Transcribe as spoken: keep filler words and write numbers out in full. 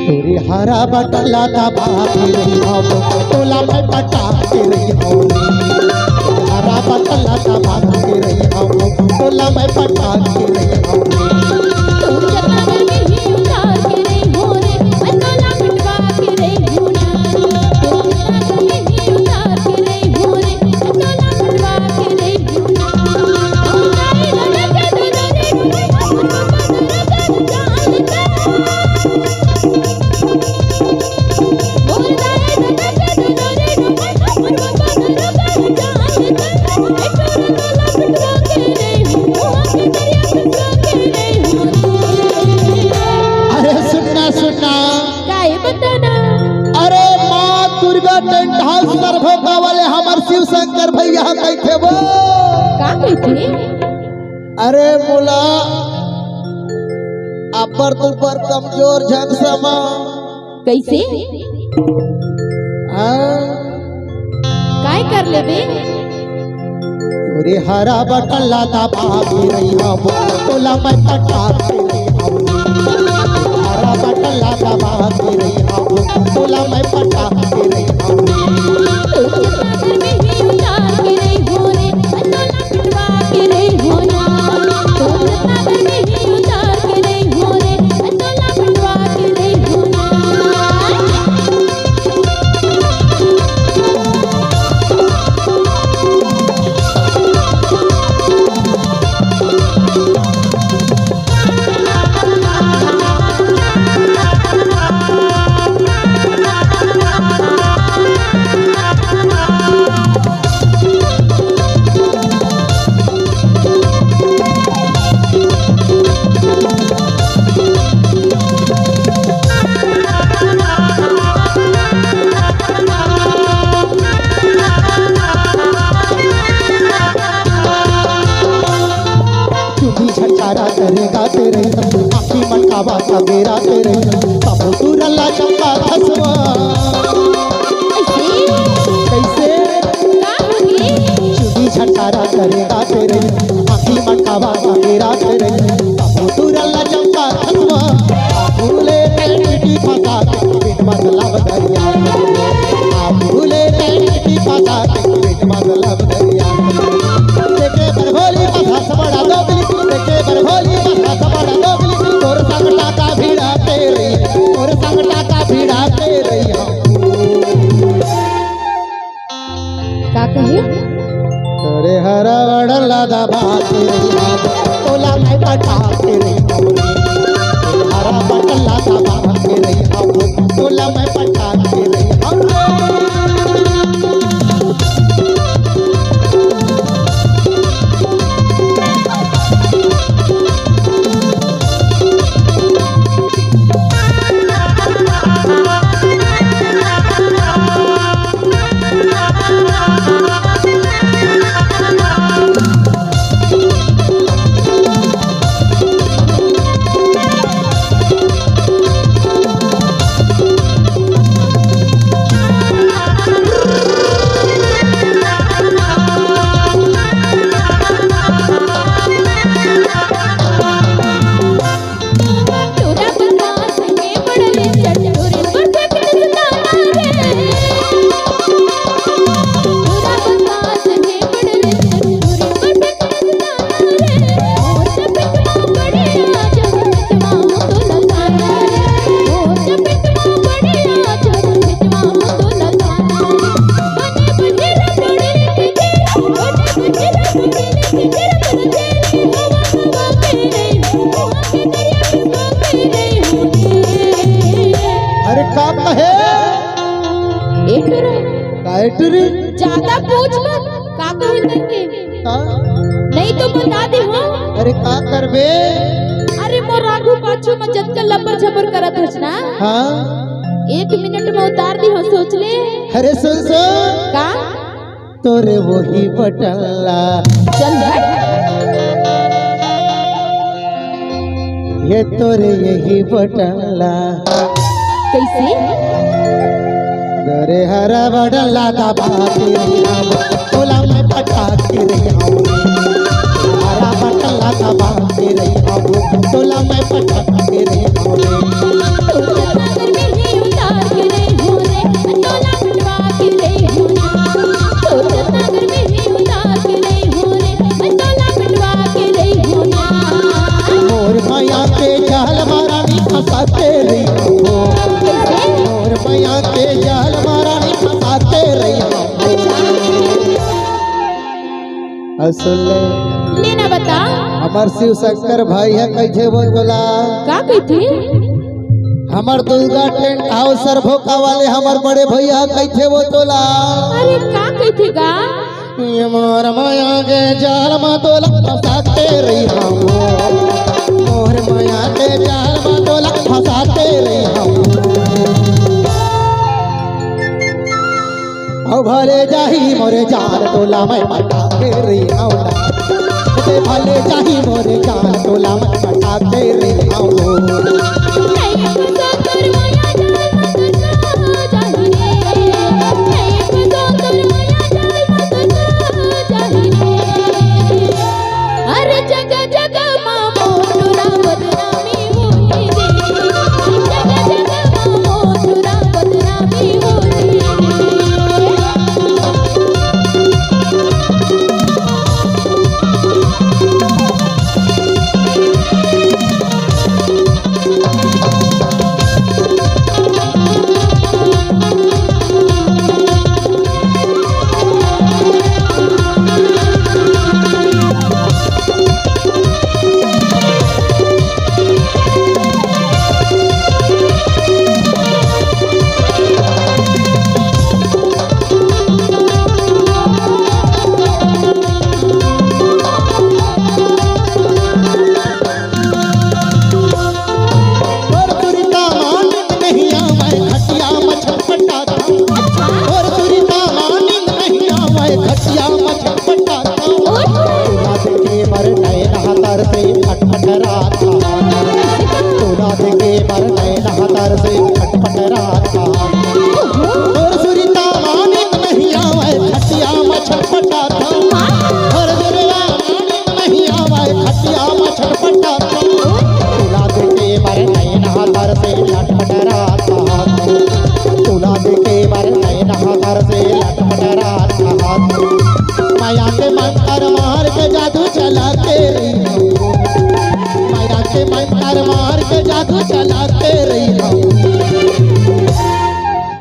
तोरे हरा बटला दबा के रही हूँ, तोला मैं पटा के रही हूँ। हरा बटला दबा के रही हूँ, तोला मैं पटा के रही हूँ। तू जतना गर्मी ही उतार के रही हो रे, मैं तोला पिटवा के रही हूँ ना। तू जतना गर्मी ही उतार के रही हो रे, मैं तोला पिटवा के रही हूँ ना। तू जाए ना जग दुलारे, मैं तोला पिटवा के रही हूँ ना। अरे सुनना, सुनना। काय बताना? अरे माँ दुर्गा टेंट हाउस सरभोका वाले हमर शिव शंकर भैया कहिथे वो। का कहिथे? अरे मोला अब्बड़ दुब्बड़ कमजोर झन समा। कइसे? हाँ। काय कर लेबे? तोरे हरा बटला दबा के रही हूँ, तोला मैं पटा के रही हूँ। हरा बटला दबा के रही हूँ, तोला मैं पटा के रही हूँ। चुभी झटकारा करे गाते रही, आँखी मन कावा का बेरा के रही, तब तू रल्ला चंपा धसवा। कइसे? का होगे? चुभी झटकारा करे गाते रही, आँखी मन कावा का बेरा के रही, तब तू रल्ला चंपा धसवा। भूले पेटी फंसा के बिन मतलब दरिया। भूले पेटी फंसा के बिन मतलब दरिया। देखे बर भोली बस हंस बड़ा दोगली, देखे बर भोली बस हंस बड़ा दोगली। तोर संग टाका भिड़ा के रही, तोर संग टाका भिड़ा के रही हम। का कहे? तोरे हरा बटला दबा के रही हम, तोला मैं पटा के रही हम। हरा बटला दबा के रही हम, तोला मैं पटा के रही हम। अरे का कहे? एक रे। का एक रे? ज्यादा पूछ मत, का कहे करके। हाँ? नहीं तो बता दे हो। अरे का करबे? अरे मोर आगू पाछू में जतका लबर झबर करत हस ना, हाँ? एक मिनट में उतार दी हो, सोच ले। अरे सुन सुन। का? तोरे वही बटला। चल हट। ये तोरे यही बटला। कइसे? तोरे हरा बटला दबा के रही हम, तोला मैं पटा के रही हम। हरा बटला दबा के रही हम, तोला मैं पटा के रही हम। रही हूँ। मोर मया के जाल मा रानी फंसा के रही हूँ। अउ सुन ले, ले ना बता। हमर शिव शंकर भाई ह कहिथे वो तोला। का कहिथे? हमर दुर्गा टेंट हाउस सरभोका वाले हमर बड़े भैया ह कहिथे वो तोला। अरे का कहिथे गा? ये मोर मया के जाल मा तोला फंसा के रही हूँ। मोर मया के जाल मा तोला फंसा के रही हूँ। अउ भले जाही मोरे जान तोला मैं पटा के रही हूँ ना। ते भले जाही मोरे जान तोला मैं पटा के रही हूँ। हर जगह जगह मा मोर टोला बदनामी होही रे। जगह जगह मा मोर टोला बदनामी होही रे। तोर तुरी तामा नींद नहीं आवय, खटिया म छटपटाथंव। तोर तुरी तामा नींद नहीं आवय, खटिया म छटपटाथंव। तोला देखे बर नैना तरसे फटफटराथंव।